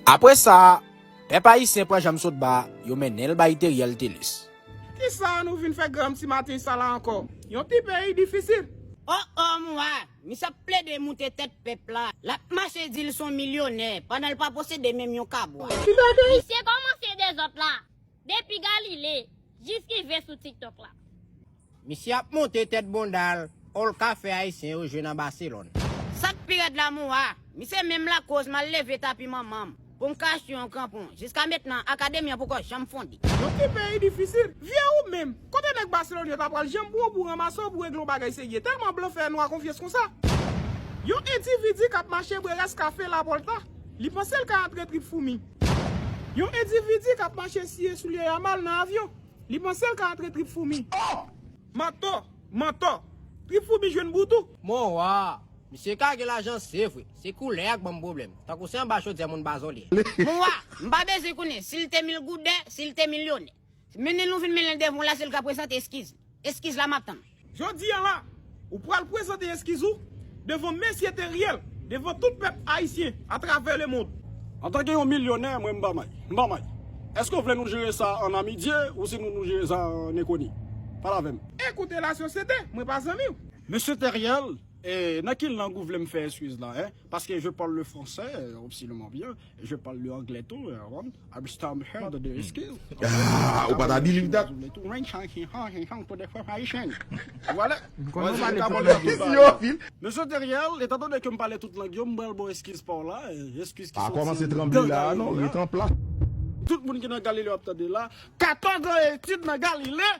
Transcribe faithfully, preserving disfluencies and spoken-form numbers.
Apre sa, pèp ayisyen pa janm sot ba, yo mennen l bay Teriel Thelus. Kisa nou vin fè granm ti maten sa la ankò? Yon ti peyi difisil. O o mwa, misye ap plede moute tèt pèp la. L ap mache di l se yon milyonè pandan l pa posede menm yon kabwa. Misye kòmanse dezòd la depi Galile jis rive sou TikTok la. Misye ap moute tèt bonda l, o l ka fè ayisyen yo jwe nan Baselòn. Sa k pi rèd la mwa, misye menm lakoz m al leve tapi manman m pou m ka achte yon kranpon. Jiska mentnan, akademi an poko janm fonde. Yon ti peyi difisil. Vye ou menm, kote nèg Baselòn yo ta pral janm pran w pou ranmase w pou regle yon bagay serye? Tèlman blan fè nwa konfyans konsa. Yon endividi k ap mache bwè rès kafe Lapòlta, li panse l ka antre trip foumi. Yon endividi k ap mache siye soulye Yamal nan avyon, li panse l ka antre trip foumi. Mantò! Mantò! Trip foumi jwenn bout ou! Mon wa, misye ka gen lajan se vre, se koulè a k ban m pwoblèm. Tankou se anba chodyè moun Bazon li ye. Mon wa, m pa bezwen konnen si l te mil goudè, si l te milyonè. Mennen l nou vin mennen l devan w la, se l k ap prezante eskiz li. Eskiz la m ap tann. Jodi a la, ou pral prezante eskiz ou devan mesye Teriel, devan tout pèp ayisyen atravè lemonn. Antanke yon milyonè, mwen m pa may. M pa may. Èske w vle nou jere sa an amidye ou si nou nou jere sa an enkoni? Pale avè m. Ekoute lasosyete, mwen pa zanmi w. Mesye Teriel, e, nan ki lang ou vle m fè eskiz la, en? Parce que je parle le français, euh, absolument bien, je parle le anglais tout, euh, I'm still here de eskiz. Ah, ou pa ta believe that? Voilà. Konnen w pale Tout pòl bagay. Yo, vil. Mesye Teriel, etan done ke m pale tout lang yo, m pral ba w eskiz pa w la, eh, eskiz ki Pa soti kòmanse andan tranble la, Galile non, a. Ret an plas. Tout moun ki nan Galile yo ap tande la, katòz an etid nan Galile.